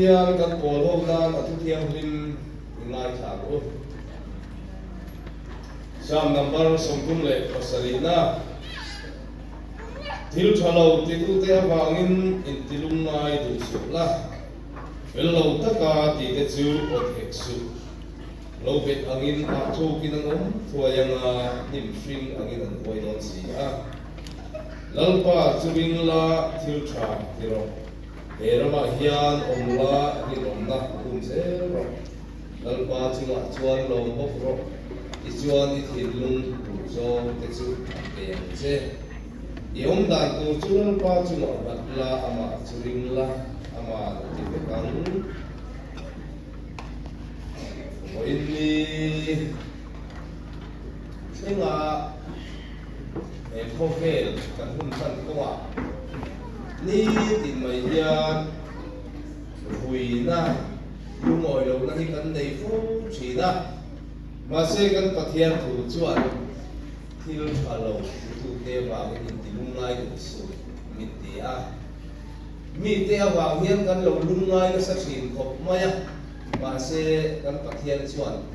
Pathian kan pawl ho nan a thu thianghlim i ngaithla ang u. Psalm number 37na Thil tha lo titute avangin intilung ngai duh suh la, fel lo taka tite chu awt hek suh. Lo bet angin ah thukin an awm thuai anga hnim hring angin an huai dawn si a. Lalpa chu ring la thil tha ti rawh. He ramah hian awm la rinawmna um zel rawh. Lalpa chungah chuan lawm bawk rawh. Tichuan i thinlung duh zawng te chu a pe ang che. I awm dan tur chu Lalpa chungah nghat la, amah chu ring la, ama'n a ti vek ang. Vawiinni thlenga he khawvel kan hun hman kawngah nitin mai hian vuina lungawi lohna hi kan nei fo thin a, mahse kan Pathian thu chuan thil tha lo titute vangin intilungngai duh suh min ti a. Mite avang hian kan lo lungngai nasa thin khawp mai a, mahse kan Pathian chuan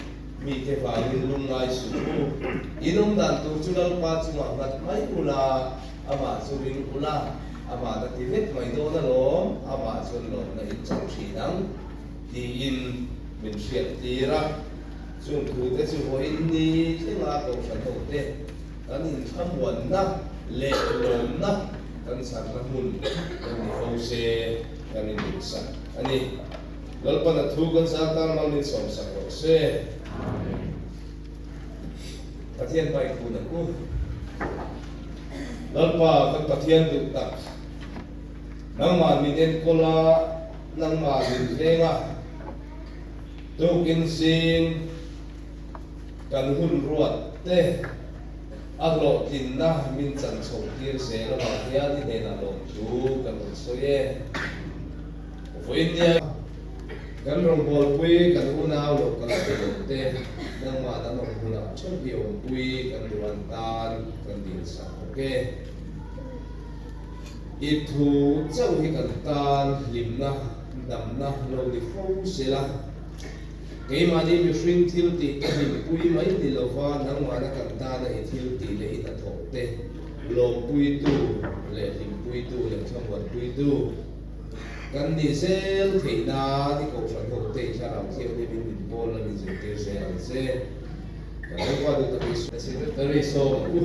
mite vangin lungngai suh u, in awm dan tur chu Lalpa chungah nghat mai ula, amah chu ring ula, amah na ti vek mai dawn alawm, amah chuan lawmna in chang thin ang tiin min hriat tir a. Chung thute chu vawiin ni thlenga kohhran hote kan inthlamuanna leh lawmna kan chharna hmun kan ni fo se kan induhsak a ni. Lalpan a thu kan zar tan mal min sawmsak rawh se. Pathian hmai khun ang u. Lalpa kan Pathian duh tak, nangmah min enkawl a, nangmah min veng a, tukin zing kan hun ruat te a hlawhtlinna min chan chhoh tir zel avang hian i hnenah lawmthu kan rawn sawi e. Vawiin nia kan rawngbawlpui kan unau lo kal te lo te nangmah an awm hunah theuh hi awmpui kan duh an tan kan dil sak bawk e. I thu chauh hi kan tan hlimna damna lo ni fo sela. Keimahni mihring thil tih te hlimpui mai ni lova nangmahna kan tana i thil tih leh i hnathawh te lawmpuitu leh hlimpuitu leh thlamuanpuitu kan nih zel theih nan i kohhran ho te i thlarau thianghlimin min pawl la min zirtir zel ang che. Kan Lalpa duh tak Isua Secretary sawm ang u.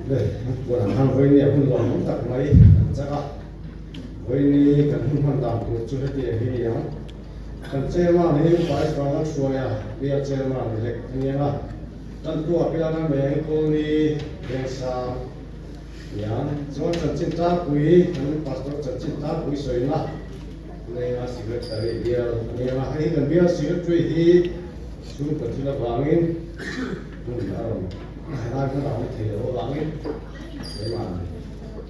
Le, puan ang vawinia hun lawmawm tak mai kan chak a, vawini kan hun hman dan tur chu hetiang hi ni ang. Kan chairman hi Vice Vangal Hruaia bial chairman elect a ni ang a, kan tua piana meng Kawlni Vengsang ni ang. Chuan chanchin tlangpui, kan pastor chanchin tlangpui sawina lenga secretary bial a ni ang a, hei hi kan bial secretary hi chhungkaw thil avangin hun a rawn Helai hmunah awm thei lo avangin keimah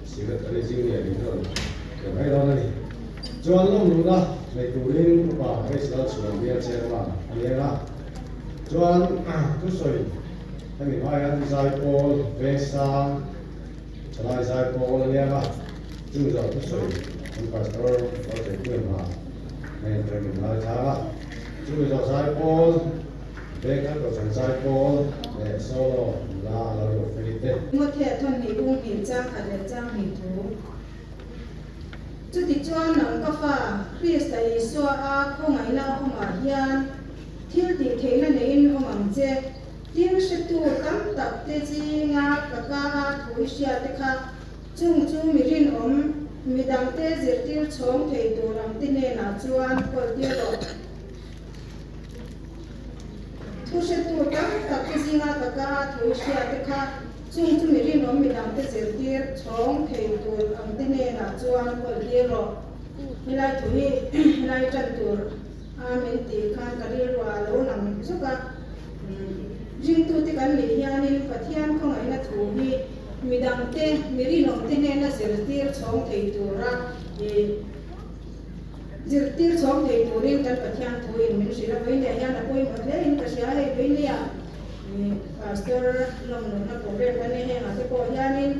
Secretary Junior in rawn pe mai dawn a ni. Chuan lawmluhna nei turin Upa Grace Lalchhuan bial Chairman a ni ang a. Chuan thusawi hemi hma hian Zaipawl Vengsang Thalai Zaipawl a ni ang a. Chung zawh thusawi an Pastor Rocheipuia hma hnen atangin ngaithlang a. Chumi zawh Zaipawl Vengkhat Kohhran Zaipawl leh Solo nula a lo luh feli te. Timothea thawnhnih bung hnih chang khat leh chang hnih thu. Chutichuan nang ka fa, Krista Isua a khawngaihna awmah hian thil tih theihna neiin awm ang che. Tin, hretu tam tak te zinga ka ka a thu i hria te kha, chung chu mi rinawm, midangte zirtir chhawng thei tur ang te hnenah chuan kawltir rawh. Thu hretu tam tak te zinga ka ka a thu i hria te kha chung chu mi rinawm midangte zirtir chhawng thei tur ang te hnenah chuan kawltir rawh. Helai thu hi helai tan tur a min tih khan ka rilruah a lo lang zuk a. Ringtute kan nih hianin Pathian khawngaihna thu hi midangte mi rinawm te hnena zirtir chhawng thei tura i Zirtir chhawm thei turin kan Pathian thuin min hrilh a, Vawinia hian a pawimawh hle in ka hria a, hei Vawinia Pastor lawmnawhna program kan nei hengah te pawh hianin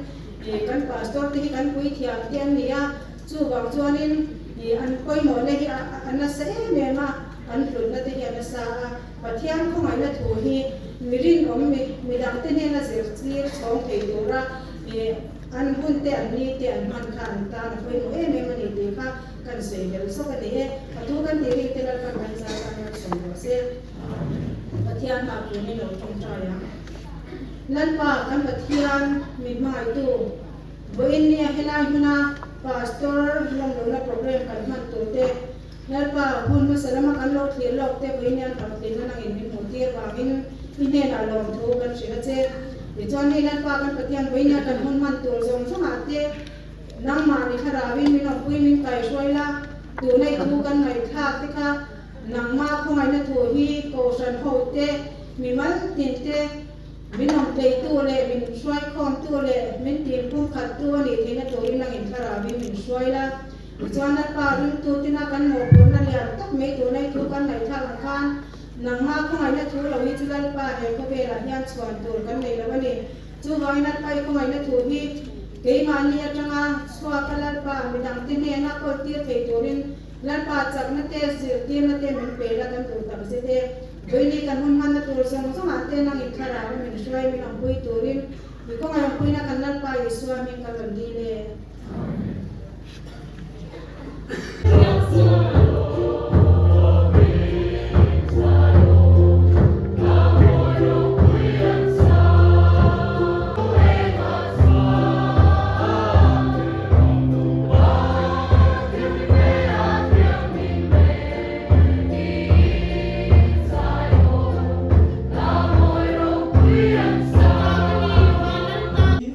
Ih kan pastor te hi kan puithiam te an ni a, chuvang chuanin ih an pawimawhna hi a nasa em em a, an hlutna te hi a nasa a. Pathian khawngaihna thu hi mi rinawm mi midangte hnena zirtir chhawng thei tura ih an hun te an ni te an hman kha an tan a pawimawh em em a ni tih kha kan sawi belh zawk a ni e. A thu kan tih rin te Lalpan kan zai tan a sawi rawh se. Pathian hah turin lo tawngtai ang. Lalpa kan Pathian min hmangaihtu vawiin nia helai hmuna Pastor lawmlohna program kan hman tur te Lalpa hun hmasa lama kan lo thlir lawk te vawiin nia an hlawhtlinna nangin min hmuh tir vangin i hnenah lawmthu kan hrilh a che. Tichuan hei Lalpa kan Pathian vawiin nia kan hun hman tur zawng zawngah te nangmah ni thlarauin min awmpui min kaihruai la, tuna i thu kan ngaihthlak te kha Nangmah khawngaihna thu hi Kohhran hote, mimal tinte, min awmtleitu leh min hruaikhawmtu leh min tinpumkhattu a nih theihna turin nangin thlarauin min hruai la. Tichuan Lalpa ringtu tina kan mawhphurhna lian tak mai tuna i thu kan ngaihthlak ang khan nangmah khawngaihna thu lo hi chu Lalpa he khawvelah hian chhuan tur kan nei lo a ni. Chuvangin Lalpa i khawngaihna thu hi keimahni atanga chhuaka Lalpa midangte hnena kawltir thei turin Lalpa chakna te, zirtirna te min pe la kan duh tak zet e. Vawiini kan hun hmanna tur zawng zawngah te nangin thlarau in min hruai min awmpui turin i kawngah awmpuina kan Lalpa Isua hming kan rawn dil e.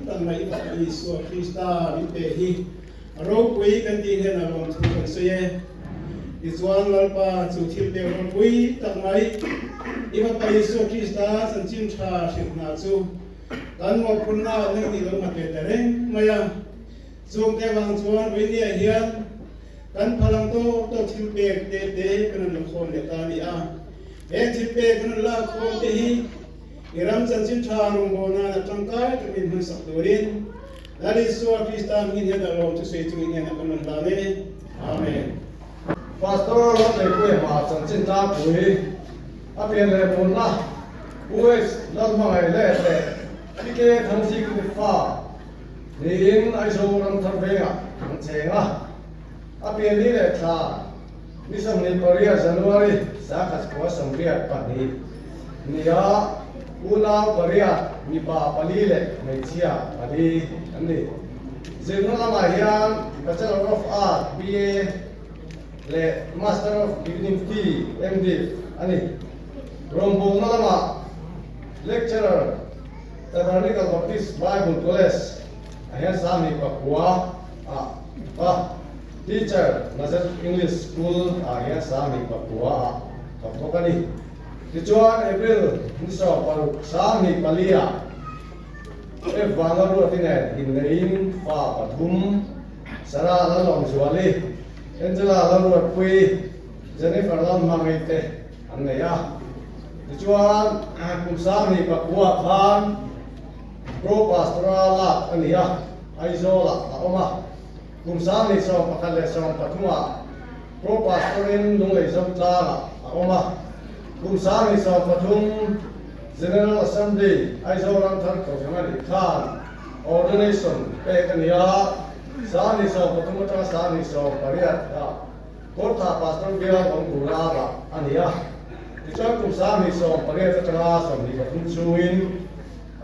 Kan ngaih tak Isua Krista min pe hi a ropui kan tih hian a lawmthu kan sawi e. Tichuan Lalpa chu thil pek ropui tak mai i Fapa Isua Krista chanchin tha hrilh hna chu kan mawhphurhna nang nih lo nghat ve ta reng mai a. Chungte vang chuan Vainia hian kan phalang tawk tawk thil pek te te kan rawn la khawm leh ta a ni a. He thil pek kan rawn lak khawm te hi i ram chanchin tha rawngbâwl nana tangkai takin hmansak turin Lal Isua Krista hmingin hian a lawm thusawi chungin hian a kan rawn hlan e. Amen. Pastor Lalneihpuiama chanchin tlangpui a pian leh munna US Lalhmangaih leh leh PK Thangzikute fa Niin Aizawl ramthar vengah an cheng a, a pian ni leh thla ni 28 January 1982 nia unau pariat mipa pali leh hmeichhia pali an ni. Zirna lamah hian Bachelor of Art, BA, leh Master of Divinity, MDiv, a ni. Rawngbawlna lamah Lecturer, Tabernacle Baptist Bible College ah hian Sami Pakua ah pa Teacher Nazareth English School ah hian Sami Pakua ah thawk bawk a ni. Tichuan April ni 16 Sami pali ah F Vana Ruati nen inneiin fa pathum Sarah Lalawmzuali, Angela Lalruatpui, Jennifer Lalhmangaih te an nei a. Tichuan, kum 2009 khan Pro Pastora lak a ni a, Aizawlah a awm a. Kum 2011 leh 13ah Pro Pastorin Lunglei Zotlangah a awm a. Kum 2013 General Assembly Aizawl Ramthar Kohhran a nih khan Ordination pek a ni a, 2013 atanga 2018 ah Kawrthah Pastor bial awm tura dah a ni a, tichuan kum 28 atanga 23 chungin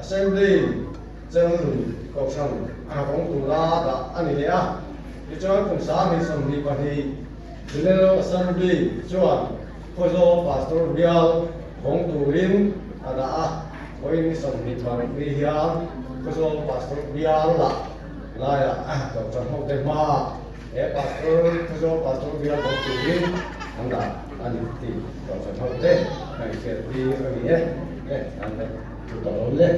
Assembly Chenglun Kohhran awm tura dah a ni leh a, tichuan kum 2022 General Assembly chuan Khawzawl Pastor bial awm turin a dah a, vawiin ni 26 ni hian Khawzawl Pastor bial lah laiah Kohhran hote hmaah He pastor Khawzawl pastor bial bawk turin an dah a ni tih kohhran ho te ngaihhriat tir a ni e. E an le chu tawh lo le.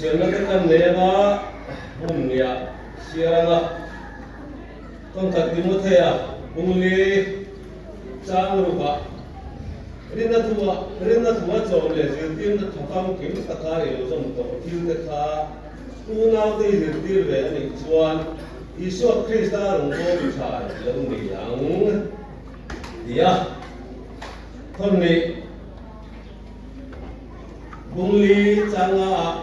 Siamna te kan nei anga hmun nia siar anga thawnkhat Timothea Bungli chang rukah rinna thua rinna thua chawm leh zirtirna tha famkim taka i lo zawm tawh thil te kha unaute i zirtir ve a nih chuan Isua Krista rawngbawltu tha i lo ni ang tia thawn nih Bungli changa ah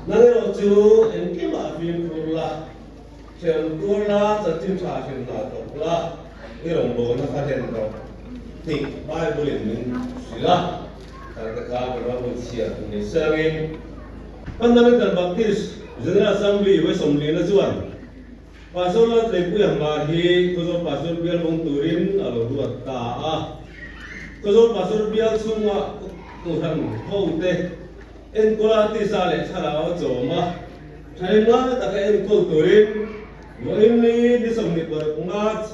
nang erawh chu engkimah fimkhur la, hrem tuar la, chanchin tha hrim hna thawk la, i rawngbawlna kha hlen rawh tih Bible in min hrilh a, tharte kha kan Bible chhiar ni sangin Fundamental Baptist General Assembly Vawisawmlina chuan Pastor Laltleipuia hmar hi Khawzawl Pastor bial hawng turin a lo ruat ta a. Khawzawl Pastor bial chhunga Kohhran hote enkawla tisa leh thlarau a chawm a, thaim ngai taka enkawl turin Vawiinni ni 26 March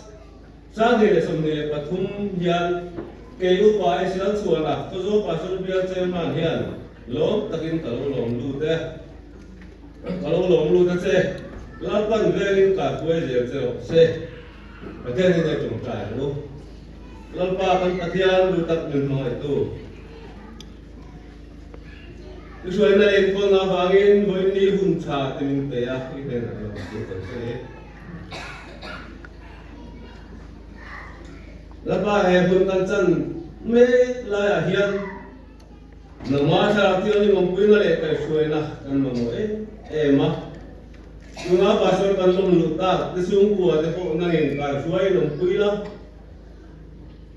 2023 hian kei upa Israel chhuana Khawzawl Pastor bial Chairman hian lawm takin ka lo lawm lut e. Ka lo lawm lut a che. Lalpan vengin kaihruai zel che rawh se. Pathian hi nei tawngtai ang u. Lalpa kan Pathian duh tak min hmangaihtu. I hruaina leh inkawlna avangin vawiin ni hun tha te min pe a, i hnenah lo kan kan sawi e. Lalpa he hun kan chan mek laiah hian Nangmah thlarau thianghlim awmpuina leh kaihhruaina kan mamawh em em a. Tuna Pastor kan lawm luh tak te chhungkua te pawh nangin kaihhruaiin awmpui la.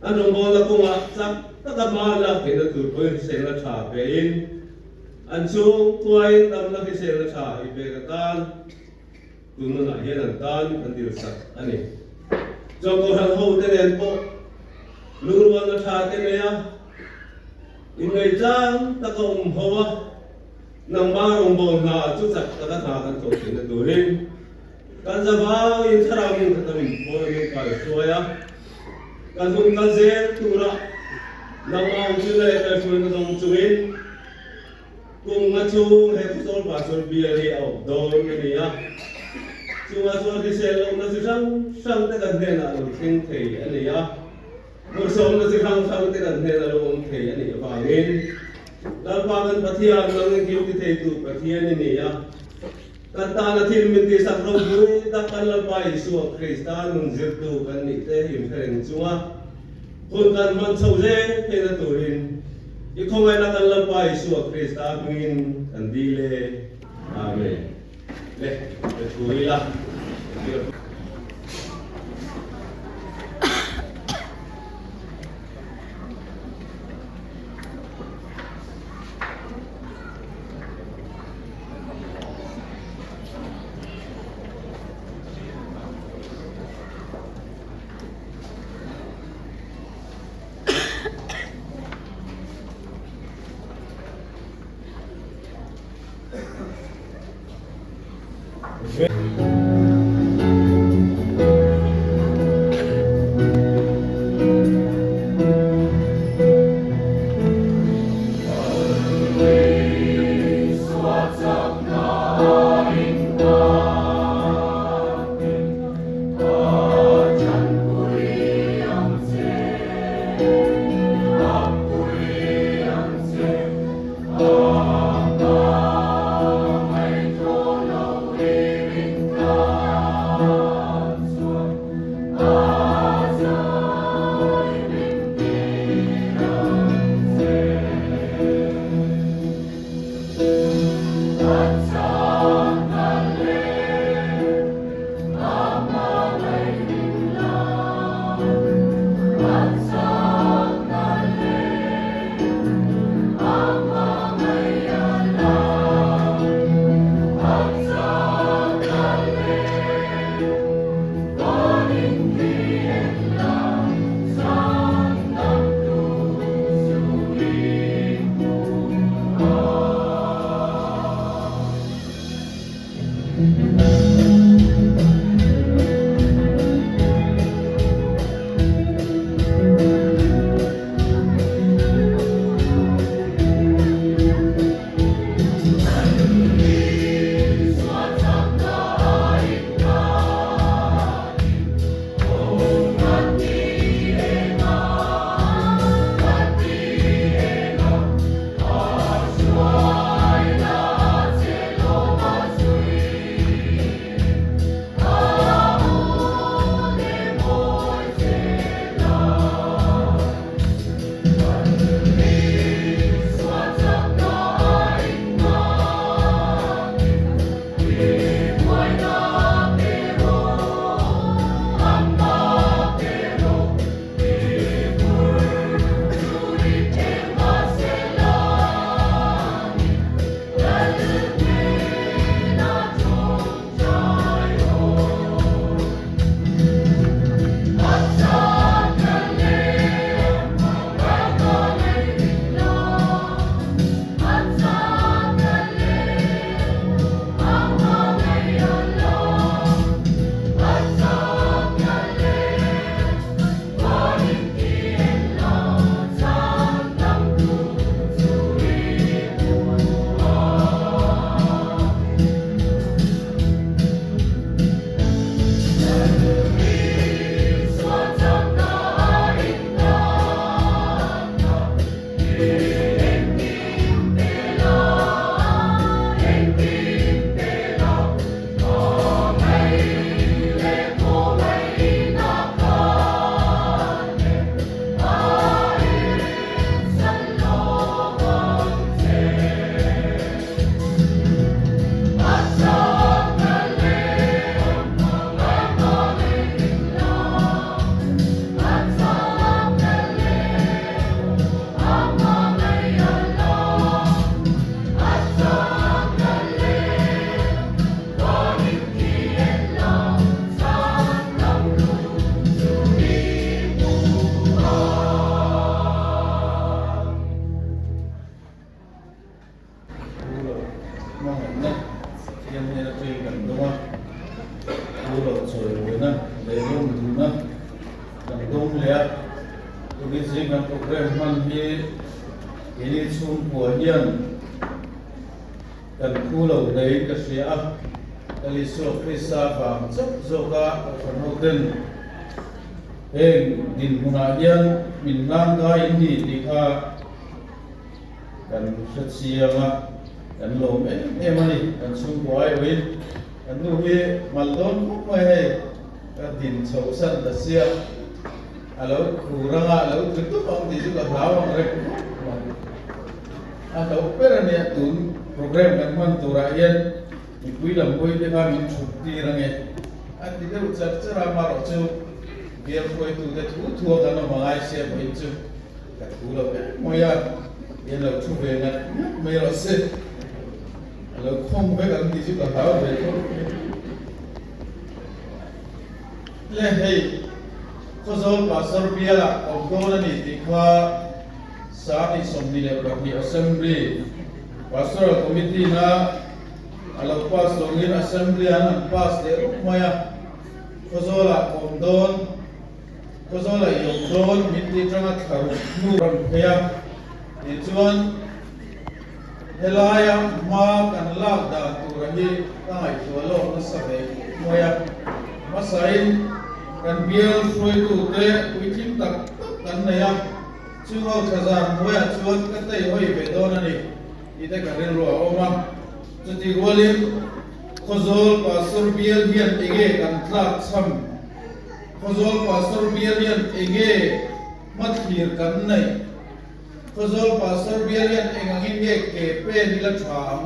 An rawngbawlna kawngah chak taka hma an lak theihna tur pawhin hriselna tha pein an chhungkuain damna hriselna tha i pek atan tun hunah hian an tan kan dilsak a ni. Chuan Kohhran hote nen pawh lungrualna tha te nei a, Inngaihchang taka awm ho a, nangmah rawngbâwl hna chu chak taka hna kan thawh theihna turin kan zavangin thlarau min khat a min phawi a min kaihruai a, kan hun kal zel tura nangmah awmchilna leh kaihhruaina zawng chungin kum nga chhung he Khawzawl Pastor bial hi a awp dawn a ni a, chungah chuan hrisel lohna chi hrang hrang te kan hnenah a lo thleng thei a ni a. Hmuhsawmna chi hrang hrang te kan hnena lo awm thei a nih avangin Lalpa kan Pathian nang engkim ti theitu Pathian i ni a, kan tana thil min tihsak ropui tak kan Lalpa Isua Krista nun zirtu kan nih te inhrereng chunga hun kan hman chho zel theihna turin i khawngaihna kan Lalpa Isua Krista hmingin kan dil e. Amen. Le, ka thu ila. atangin kan dawng a, thu lo chawimawina leh lawmduhna kan dawng leh a. Tuni zing kan program hman hi keini chhungkua hian kan thu lo hlein ka hria a, Lal Isua Krista vang chauh zawka Kohhran hoten heng dinhmunah hian min hlangkai in ni tih kha Kan hre chiang a, kan lawm em em a ni. Kan chhungkua aiawhin kan nu hi mal dawn khawp mai hei, ka din chhoh san ta sia, a lo khur anga a lo tlu tup ang tih chu ka hlau ang reng khawp mai. A hlauh ber a nia, tun program kan hman turah hian mipui lam hawi te kha min chhuk tir ange a ti deuh char char a, amaherawh chu bial hruaitute thu thua kan awm angai sia vawiin chu. Ka thu lo em mai a, in lo thu ve ngat ngat mai rawh se. A lo khawng vek ang tih chu ka hlau ve tho mai. Le hei, Khawzawl Pastor bialah awm dawn a ni tih kha 22 Assembly Pastoral Committee na a lo pass zawngin Assembly an han pass leh rup mai a, Khawzawlah ka awm dawn. Khawzawl a iawm dawn min tih tanga thla ruk hnu rawn phei a, tichuan helaia hma kan lak dan tura hi ka ngaihtuah lawk nasa ve khawp mai a. Hmasain kan bial hruaitute puitling tak tak kan nei a, chung ho thlazar hnuaiah chuan ka teihawi ve dawn a ni tih te ka rilru a awm a. Chutih rualin Khawzawl Pastor bial hian enge kan tlak chham? Khawzawl Pastor bial hian enge hmathlir kan neih? Khawzawl Pastor bial hian eng angin nge ke pen ila tha ang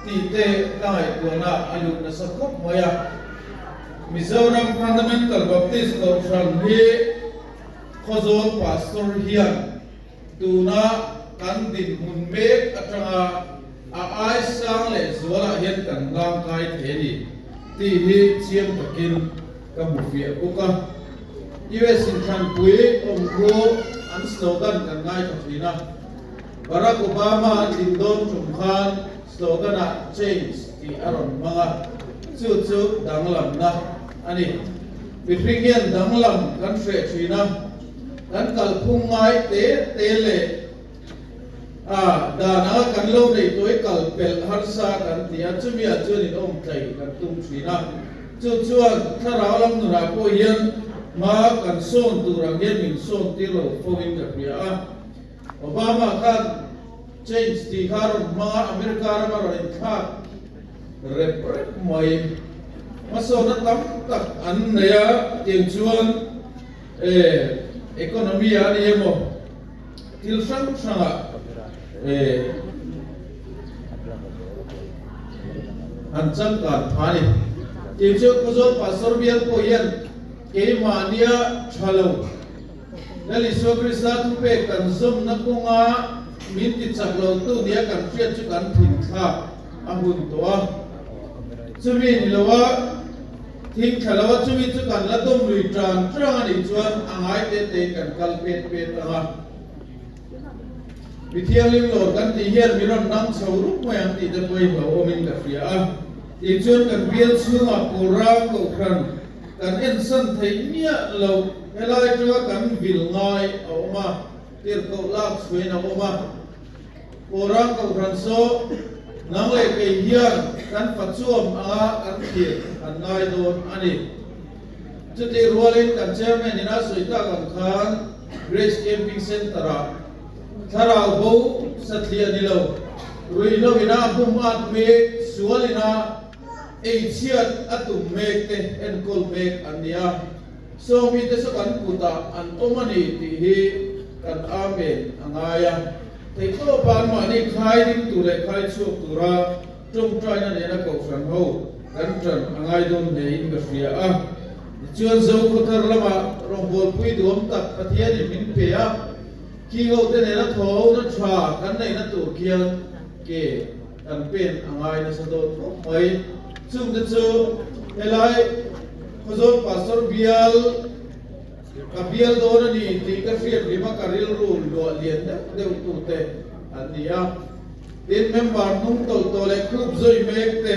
tih te ka ngaihtuahna a lut nasa khawp mai a. Mizoram Fundamental Baptist Kohhran hi Khawzawl Pastor hian tuna kan dinhmun mek atanga a ai sang leh zualah hian kan hlangkai thei a ni tih hi chiang takin Ka hmu fiah bawk a. US inthlanpui awm khu an slogan kan ngaithla thin a. Barack Obama a tlin dawn tum khan slogan ah change tih a rawn hmang a, chu chu danglamna a ni. Mihring hian danglam kan hreh thin a, kan kalphung ngai te te leh a dan anga kan lo nei tawi kal pelh harsa kan ti a, chumi ah chuan in awm tlai kan tum thin a, chu chuan thlarau lam nunah pawh hian hma kan sawn tur ang hian min sawn tir lo fo in ka hria a. Obama khan change tih kha a rawn hmang a, America rama rawn inthlak rep rep mai. Hmasawnna tam tak an nei a, tiang chuan economy ah a ni emaw, Thil hrang hrangah an changkan pha a ni. Tih chu Khawzawl Pastor bial pawh hian keimahnia tha lo Lal Isua Krista thupek kan zawmna kawnga min ti chak lotu nia kan hriat chu kan thinthlak a hun tawh a. Chumi ni loa Thing tha lo a chumi chu kan la dawm lui tan tang a nih chuan a ngai te tein kan kal pet pet ang a. Mi thianghlim lawr kan tih hian mi rawn nang chho rup mai ang tih te pawhin lo awmin ka hria a. Tih chuan kan bial chhungah Pawlrang Kohhran kan ensan theih miah loh helai tanga kan vil ngai a awm a, tirhkoh lak chhuain a awm a. Pawlrang Kohhran saw nang leh kei hian kan fachuam anga kan thlir an ngai dawn a ni. Chutih rualin kan Chairman in a sawi tak ang khan Grace Camping Centre-ah thlarau bo satliah ni lo, ruihhlo ina a bum at mek, sual ina ei chhiat a tum mek te enkawl mek an ni a. Sawmi te chu kan kutah an awm a ni tih hi kan Amen a ngai a. Theihtawpa anmahni khai ding tur leh khai chhuak tura tawngtaina nena kohhran ho kan tan a ngai dawn hlein ka hria a. Tichuan Zokhawthar lamah rawngbawlpui duam tak Pathianin min pe a, khi hote nena thawhona tha kan neihna tur khian ke kan pen a ngai nasa dawn khawp mai. Chungte chu helai Khawzawl Pastor bial Ka bial dawn a ni tih ka hriat rim a, ka rilru luah lian deuh deuh tute an ni a. Tin, member hnung tawlh tawh leh khup zawi mek te.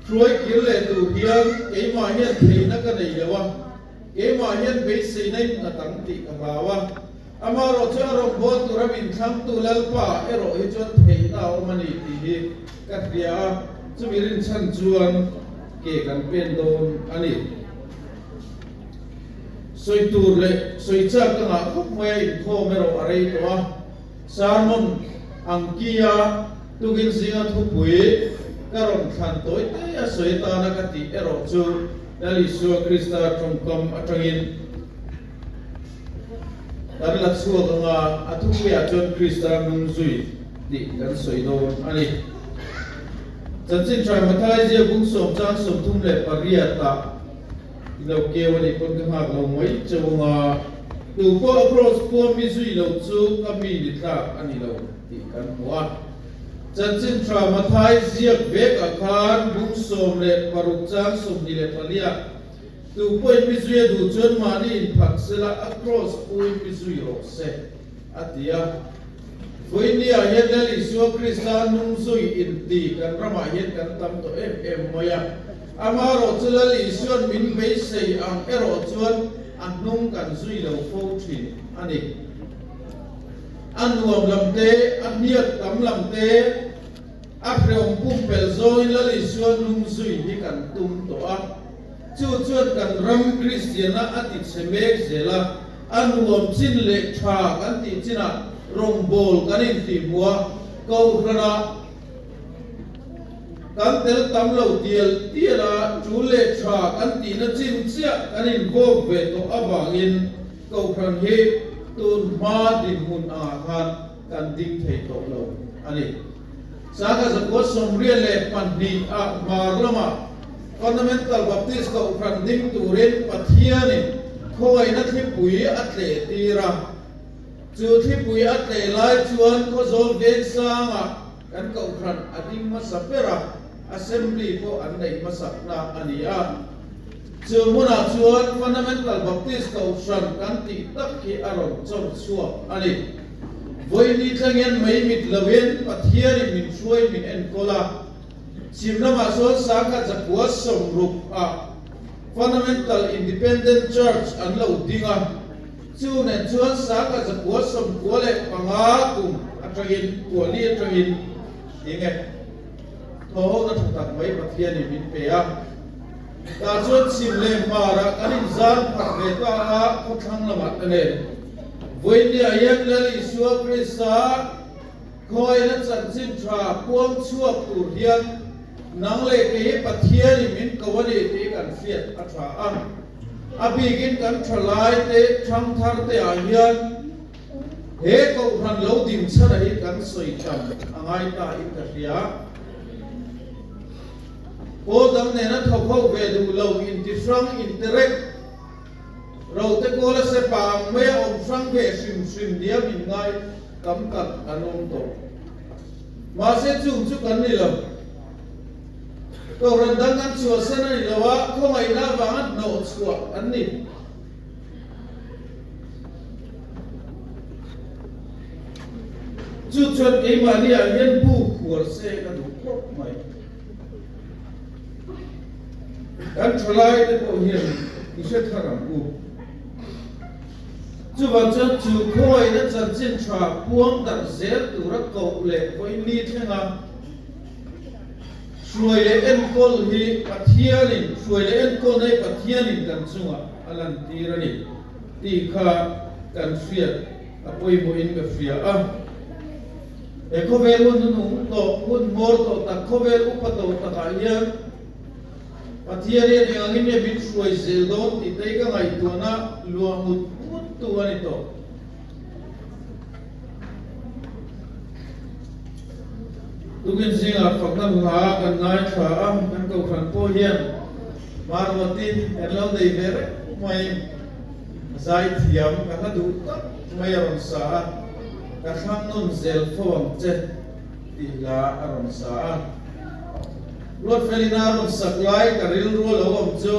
Hruai kir leh tur hian keimah hian theihna ka nei lo a, keimah hian beiseina in nghat ang tih ka hlau a. Amaherawh chu a rawngbâwl tura min thlangtu Lalpa erawh hi chuan theihna a awm a ni tih hi ka hria a, chumi rinchhan chuan ke kan pen dawn a ni. Sawi tur leh sawi chak ka ngah khawp mai a, inkhawm erawh a rei tawh a. Sermon ang kia tukin zinga thupui ka rawn thlan tawi te a sawi atana ka tih erawh chu Lal Isua Krista tawngkam atangin kan la chhuak anga a thupuiah chuan Krista hnung zui tih kan sawi dawn a ni. Chanchin Tha Mathai ziak bung sawm chang 38 ah I lo keu a nih pawn ka nghak lo mai cheu anga tu pawh a cross pua mi zui lo chu ka mi ni tlak a ni lo tih kan hmu a. Chanchin tha Mathai ziak vek ah khan bung 16 chang 24 ah tu pawhin mi zui a duh chuan mahni inphat sela a cross puin mi zui rawh se a ti a. Vawinia hian Lal Isua Krista nung zui inti kan ramah hian kan tam tawh em em mai a. Amaherawh chu Lal Isua'n min beisei ang erawh chuan a hnung kan zui lo fo thin a ni. A nuam lam te, a hniak tam lam te, a hrehawm pumpelh zawngin Lal Isua hnung zui hi kan tum tawh a. Chu chuan kan ram Kristianna a ti chhe mek zel a. A nuam chin leh tha kan tih chinah rawngbâwl kan intihhmuh a, kohhranah kan tel tam lo tial tial a, ṭul leh tha kan tihna chin chiah kan inbawk ve tawh avangin kohhran hi tun hma dinhmun angah khan kan ding thei tawh lo a ni. Sangha 982 ah hmar lamah Fundamental Baptist Kohhran ding turin Pathianin khawngaihna thlipui a tleh tir a. Chu thlipui a tleh lai chuan Khawzawl Vengsangah kan Kohhran a ding hmasa ber a, Assembly pawh an neih hmasakna a ni a. Chu hmunah chuan Fundamental Baptist Kohhran kan tih tak hi a rawn chawr chhuak a ni. Vawiini thlengin mai mit loin Pathianin min hruai min enkawl a, chhim lamah sawn sangkhat 960 ah Fundamental Independent Church an lo ding a, chu nen chuan sangkhat 995 kum atangin kuali atangin eng e thawhona tha tak mai Pathianin min pe a. Tah chuan chhim leh hmarah kan inzar phat ve ta a, khawthlang lamah te nen. Vawinia hian Lal Isua Krista khawiaina chanchin tha puang chhuak tur hian nang leh kei hi Pathianin min ko a ni tih kan hriat a tha a. A bikin kan thalai te, thangthar te ah hian he kohhran lo din chhan hi kan sawi tam a ngai ta in ka hria. Pawl dang nena thawk ho ve duh lo intihrang, interek, Rote kawla se pa ang mai a awm hrang ve hrim hrim nia min ngai tam tak an awm tawh. Mahse chung chu kan ni lo. Kohhran dang kan chhuahsan a ni lo a, khawngaihna avanga hnawh chhuah an ni. Chu chuan keimahni ah hian bu khuar se ka duh khawp mai. Kan thalai te pawh hian i hre thar ang u. Chuvang chuan chu khawngaihna chanchin tha puang darh zel tura koh leh vawiin ni thlenga hruai leh enkawl hi Pathianin hruai leh enkawlna hi Pathianin kan chungah a lantir a ni tih kha kan hriat a pawimawhin ka hria a. He khawvel hun hnung tawh, hun hmawr tawh tak, khawvel upa tawh takah hian Pathian hian eng angin nge min hruai zel dawn tih te hi ka ngaihtuahna luah ngut ngut tu a ni tawh. Tukin zingah fakna hla kan ngaithla a, kan kohhran pawh hian Maruati kan lo nei ve reng mai. Zaithiam ka hla duh tak mai a rawn sa a, ka thlang nawn zel fo ang che tih hla a rawn sa a. Ruatfelina a rawn sak lai ka rilru a lo awm chu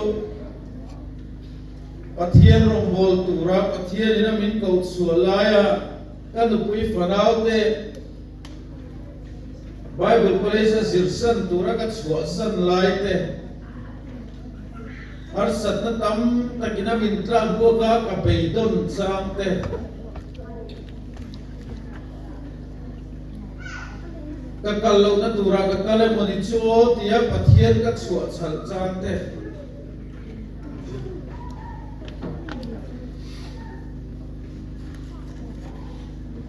Pathian rawngbâwl tura Pathianin a min koh chhuah laia ka nupui fanaute. Bible College a zirsan tura ka chhuahsan lai te, harsatna tam takin a min tlak buak a ka beidawn chang te, ka kal lohna turah ka kal emaw ni chu aw tia Pathian ka chhuah chhalh chang te,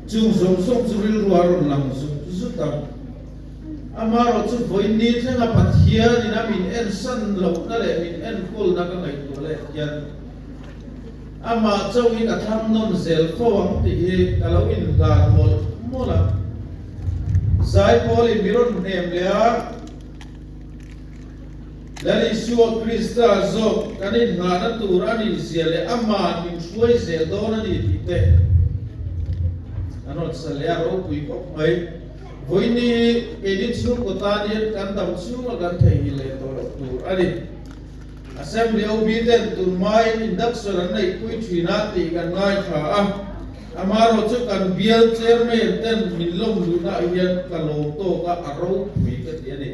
Chung zawng zawng chu rilru a rawn lang zut zut a. Amaherawh chu vawiin thlenga Pathianin a min ensan lohna leh min enkawlna ka ngaihtuah leh hian amah chauhin a thlang nawn zel fo ang tih hi ka lo inhlan mawlh mawlh a. Zaipawlin mi rawn hnem leh a. Lal Isua Krista zawk kan inngahna tur a nih zia leh Ama'n min hruai zel dawn a ni tih te an rawn sa leh a, ropui khawp mai. Vawiini hi keini chhungkaw tan hian kan dam chhunga kan theihnghilh leh tawh loh tur a ni. Assembly OB ten tun hmain induction an neihpui thin a tih kan ngaithla a, amaherawh chu kan bial chairman ten min lawm luhnaah hian ka lawm tawk a, a ropui ka ti a ni.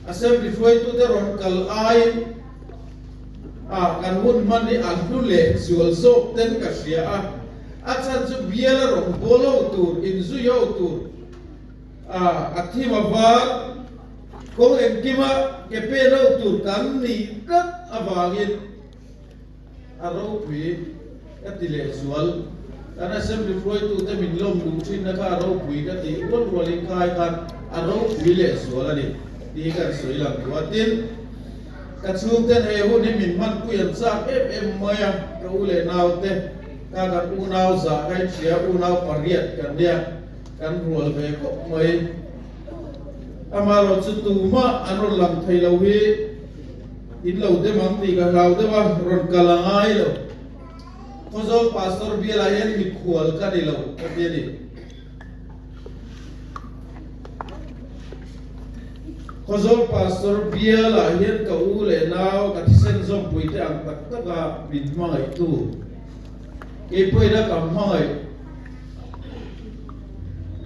Assembly hruaitute rawn kal aiin a kan hun hman hi a hlu leh zual zawk ten ka hria a, a chhan chu biala rawn bawl ho tur, inzui ho tur a a thim a var kawng engkima ke pen ho tur kan nih tlat avangin A ropui ka ti leh zual. Kan Assembly hruaitute min lawm luh thinna kha a ropui ka tih rual rualin khai khan a ropui leh zual a ni tih hi kan sawi lang duh a. Tin, ka chhungten he hun hi min hmanpui an chak em em mai a, ka u leh naute kha kan unau zah ka inhria, unau pariat kan nia, kan rual ve khawp mai. Amaherawhchu tumah an rawn lang thei lo hi. In lo dem ang tih ka hlau deuh a, rawn kal a ngai lo. Khawzawl Pastor bialah hian mikhual ka ni lo ka ti a ni. Khawzawl Pastor bialah hian ka u leh nau ka thisen zawmpui te ang tak tak a min hmangaihtu, kei pawhin a ka hmangaih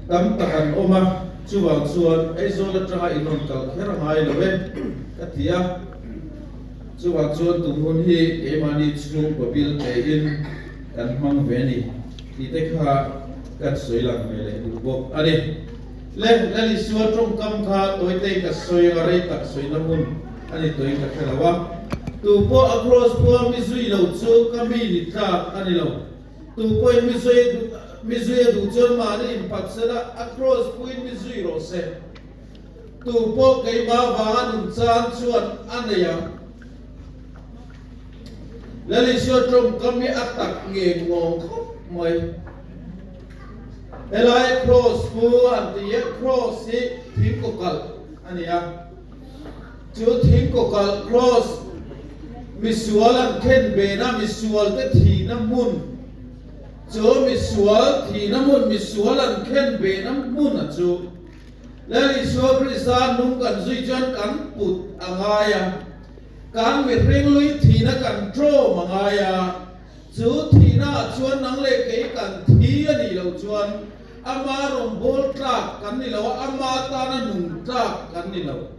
tam tak an awm a, chuvang chuan Aizawl atanga in rawn kal kher a ngai lo e ka ti a, chuvang chuan tun hun hi keimahni chhungkaw bil tein kan hmang ve ni tih te kha kan sawi lang ve leh duh bawk a ni. Le, Lal Isua tawngkam kha tawitei ka sawi anga rei tak sawina hmun a ni tawhin ka hre lo a, tupawh a kraws pua mi zui lo chu ka mi ni tlak a ni lo. Tu pawhin mi zui mi zui a duh chuan mahni inpat sela a kraws puiin mi zui rawh se. Tu pawh keimah vanga nun chan chuan a nei ang. Lal Isua tawngkam hi a tak nge ngawng khawp mai. Helai kraws pu an ti a, kraws hi thing kawkalh a ni a. Chu thing kawkalh, cross, misual an khen bena misualte thihna hmun, chu misual thihna hmun, misual an khen bena hmun a chu Lal Isua Krista nung kan zui chuan kan put a ngai a, kan mihring lui thihna kan tlawm a ngai a, chu thihna ah chuan nang leh kei kan thi a nih loh chuan Ama rawngbâwl tlâk kan ni lo a, ama tâna nung tlâk kan ni lo.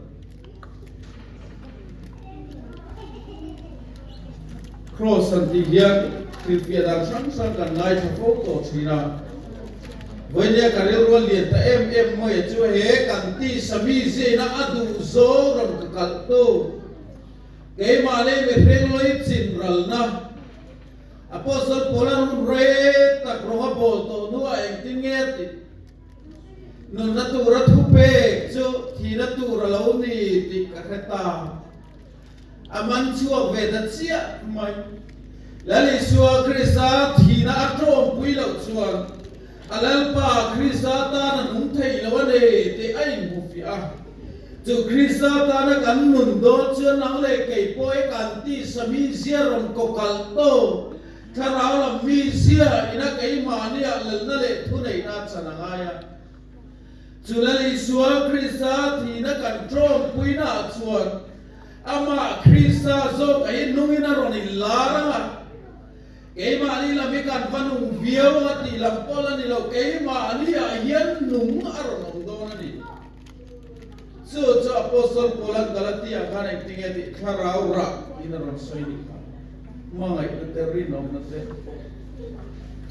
Kraws han tih hian hrilhfiah dan hrang hrang kan ngaithla fo tawh ṭhin a. Vawinia ka rilrual lian ta em em mai a chu he kan tisa mi ziaina a duh zawng rawn ka kalhtu keimahni mihring lui chin ralna, Apostle Paula hun rei tak rawng a bawl tawh hnuah engtin nge a tih? Nunna tura thupek chu thihna tur a lo ni tih ka hre ta. A man chhuak ve ta chiah mai. Lal Isua Krista thihna a tawmpui loh chuan a Lalpa Krista tan a nung thei lo a nei tih a inhmufiah a. Chu Krista tana kan nun dawn chuan nang leh kei pawh i kan tisa mizia rawn kawkalh to, thlarau lam mizia ina keimahniah lalna leh thuneihna chan a ngai a. Chu Lal Isua Krista thihna kan tawmpuinaah chuan amah Krista zawk a inungin a rawn inlar ang a. Keimahni lam hi kan va nung viau a tih lam pawh la ni lo, keimahni ah hian nung a rawn awm dawn a ni. Chu chu Apostle Paula'n Galatia khan engtinge tih thlarau rah tiin a rawn sawi nih kha. Hmangaihna te, rinawmna te,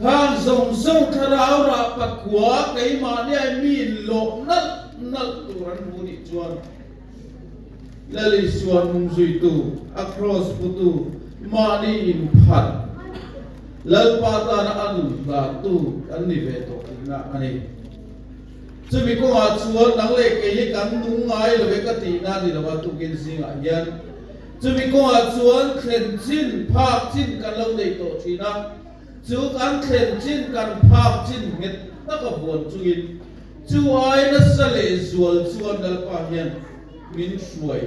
khang zawng zawng thlarau rah pakhua keimahniai mi lawh nalh nalh tur an hmu nih chuan Lal Isua hnungzuitu, a kraws putu, mahni inphat, Lalpa tana a nun hlatu kan ni ve tawh tihna a ni. Chumi kawngah chuan nang leh kei hi kan nung ngai lo e ka tihna ni lo a tukin zingah hian chumi kawngah chuan thlen chin phak chin kan lo nei tawh thin a, chu kan thlen chin kan phak chin nghet taka vuan chungin chu ai nasa leh zual chuan Lalpa hian min hruai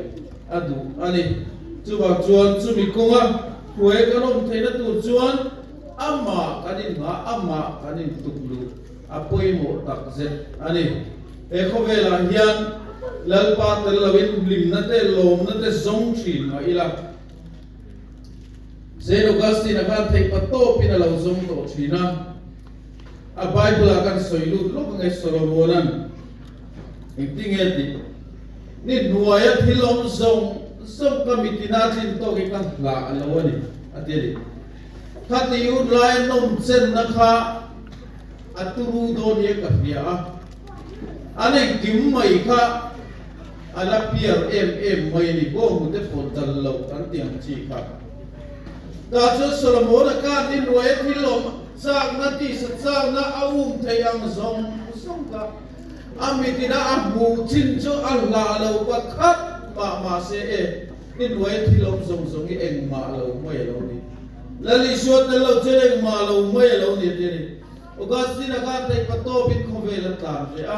a duh a ni. Chuvang chuan chumi kawnga hruai kan awm theihna tur chuan amah kan inngah, amah kan intuk luh a pawimawh tak zet a ni. He khawvelah hian Lalpa tel loin hlimna te, lawmna te zawng thin mah ila, Saint Augustine-a khan theihpa tawpin a lo zawng tawh thin a. A Bible-ah kan sawi lut lawk ange Solomon-a'n engtinge tih ni hnuaia thil awm zawng zawng ka mitina tlin tawkin ka hlah lo a ni a ti a ni. Khati hun laia nawmchenna kha a turu dawn hian ka hria a, an engkim mai kha a la piar em em mai a ni, bawnghnute pawh dal lo kan ti ang chi kha. Tah chuan Solomon-a khan ni hnuaia thil awm chakna, tisa chakna a um thei ang zawng zawng kha a mitina a hmuh chin chu a hlah lo pakhat mah mahse e, ni hnuaia thil awm zawng zawng hi engmah lo mai a lo ni. Lal Isua tel lo chuan engmah lo mai a lo ni a ti a ni. Augustine-a khan theih patawpin khawvel a tlan ve a,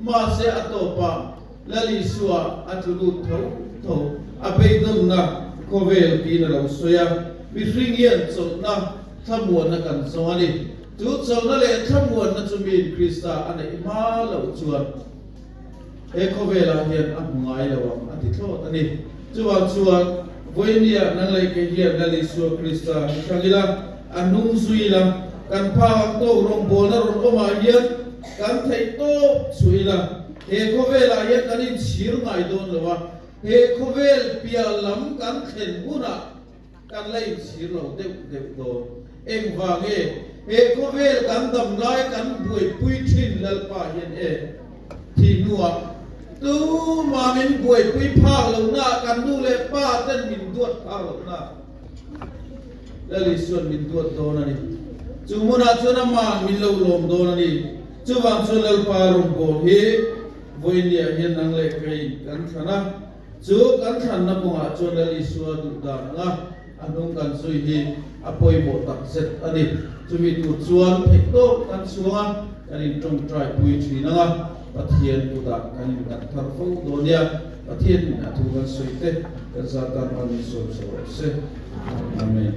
mahse a tawpah Lal Isua a tlu lut tho tho. A beidawnna khawvel tiin a lo sawi a, mihring hian chawlhna thlamuanna kan zawng a ni. Chu chawlhna leh thlamuanna chu miin Krista a neih hma loh chuan he khawvelah hian a hmu ngai lo ang a ti thlawt a ni. Chuvang chuan vawinia nang leh kei hian Lal Isua Krista hi hrang ila, a hnung zui ila, kan phak ang tawk rawngbawlna rawn awmah hian kan theih tawp chhuah ila, he khawvelah hian kan inchhir ngai dawn lo a, he khawvel piah lam kan thlen hunah kan la inchhir lo deuh deuh dawn. Engvang nge he khawvel kan dam lai kan buaipui thin Lalpa hian e thih hnuah tumah min buaipui phak lohna kan nu leh pa ten min duat phak lohna Lal Isuan min duat dawn a ni. Chu hmunah chuan amah min lo lawm dawn a ni. Chuvang chuan Lalpa rawngbâwl hi vawiiniah hian nang leh kei kan thlan a. Chu kan thlanna kawngah chuan Lal Isua duh dan anga a hnung kan zui hi a pawimawh tak zet a ni. Chumi tur chuan theihtawp kan chhuang a, kan intawngtai pui thin ang a, Pathian kutah kan innghat thar fo dawn nia. Pathianin a thu kan sawi te kan zat tan hman min sawm sa rawh se. Amen.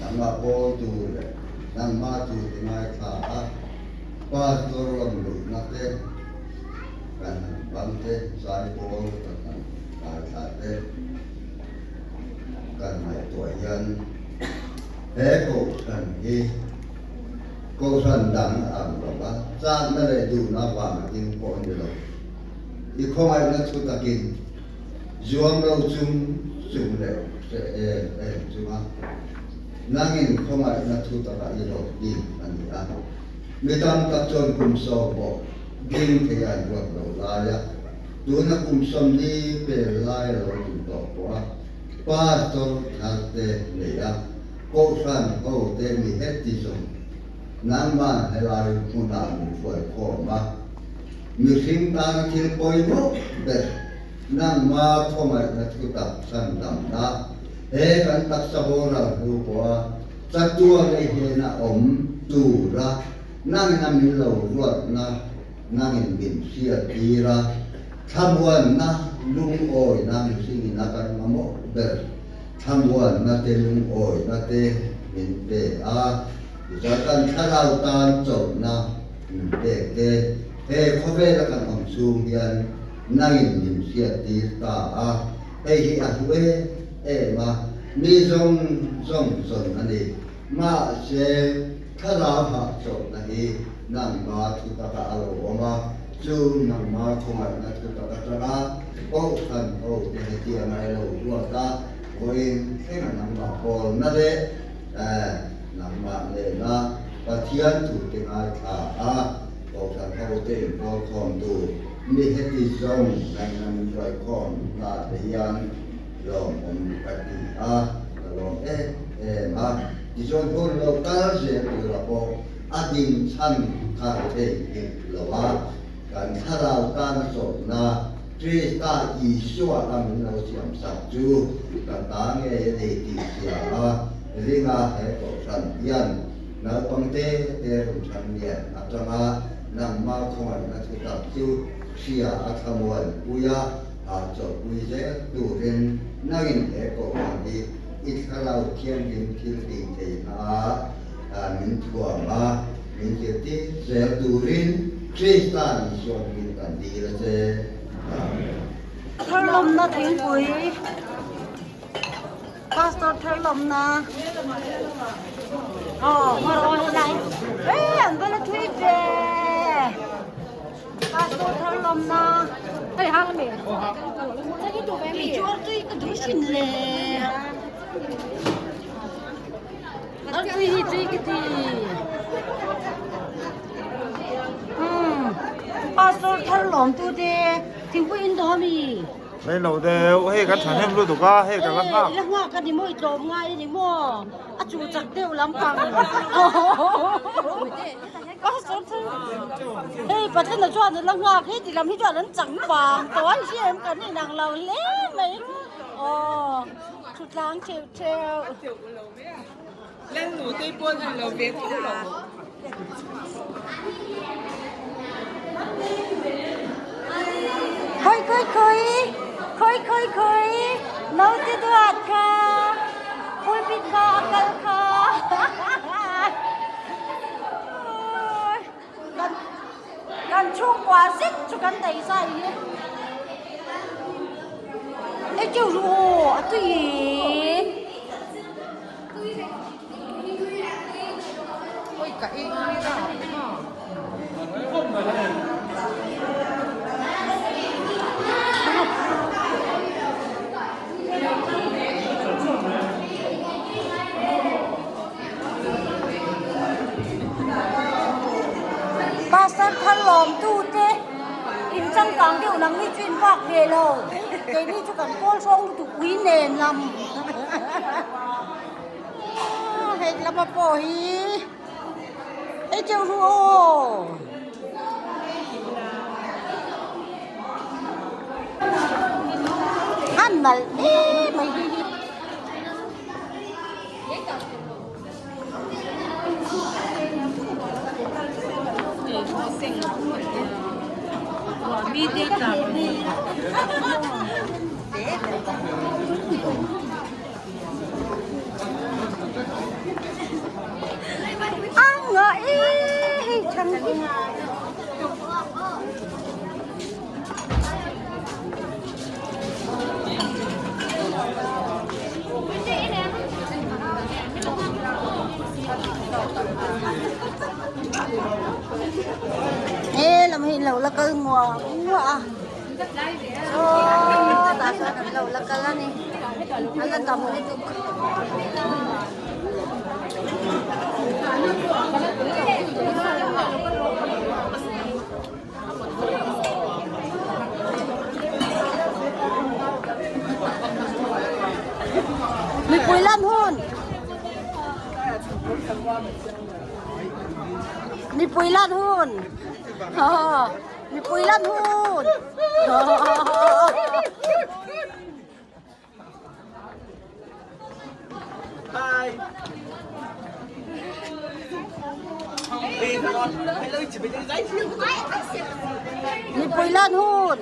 Nangmah pawl tur leh nangmah tur i ngaithla a, Pastor rawn luhna te, kan han bang te, zaipawl kan han ngaithla te kan ngaihtuah hian he kohhran hi kohhran dang ang lo va, chakna leh duhna vang a ding pawh a ni lo. I khawngaihna thu takin zuam lo chung chung leh hreh em em chunga nangin khawngaihna thu takah i rawt bik a ni a. Mi tam tak chuan kum sawm pawh ding thei a an ruat lo lai a, tuna kum sawmli pel lai a lo tum tawh pawh a, pastor thar te nei a, kohhran ho te mi heti zawng nangmah helai hmunah min hruai khawm a. Mihring tana thil pawimawh ber nangma khawngaihna thu tak chhan damna he kan taksa boral hnu pawha chatuan ei hnena awm tura nangin a min lo ruatna nangin min hriattir a, thlamuanna lungawina mihringin a kan mamawh ber thlamuanna te lungawina te min pe a, tichuan kan thlarau tan chawlhna Min pek te, he khawvela kan awm chhung hian nangin min hriattir ta a, hei hi a hlu em em a, mi zawng zawng zawn a ni. Mahse, thlarau hahchawlhna hi nangma thu taka a lo awm a, chu nangma khawngaihna thu tak atanga Kohhran ho te hetiang a lo ruat a, vawiin thlenga nangmah pawlna leh nangmah nena Pathian thute ngaithla a, Kohhran hote inpawl khawmtu mi heti zawng ngaihna min hruai khawm hna te hian lawmawm ka ti a, ka lawm em em a. Tichuan hun lo kal zel tura pawh a ding chhan kha thei hnik lo a, kan thlarau tana chawlhna Krista Isua a min lo siam sak chu ka ta ngei a ni tih hria a, ringa he Kohhran hian naupang te te rawn chhan lian atanga nangma khawngaihna thu tak chu hria a thlamuan pui a, hahchawlhpui zel turin nangin he Kohhran hi i thlarau thianghlim thil tih theihna a min thuam a, min zirtir zel turin Krista Isua hming kan dil a che. Amen. Tharlawmna thingpui Pastor Tharlawmna Aw e an va la thui ve Pastor Tharlawmna hei hang mi chu artui ka duh sin le artui hi tui ka ti umm Pastor Tharlawm tu te thingpui in daw mi. Rei lo deuh, hei kan thahnem lutuk a, hei ka la nghak. La nghak a ni maw, i tlawm ngai a ni maw, a chu chak deuh lampang. Hei Pathian chuan la nghak hi ti lam hi chuan an chang vang tawh a hria em kan inang lo hle mai. Aw thutlang theuh theuh. Khawi khawi khawi khawi khawi khawi naute duat kha pulpit hma a kal kha kan chhungkua zet chu kan daih zai hi ei teuh ru aw a tui e. Pastor thar lawm tu te in changkang deuh nang ni chu in vak ve lo keini chu kan kawl hrawng lutuk ui nen lam. Hei lama pawh hi ei teuh ru aw. A nalh em mai hi hi. He lam hi lo la kal nguah nguah a saw tah sawn an lo la kal a ni an la tam lutuk. Mipui lan hun Mipui lan hun Mipui lan hun Mipui lan hun.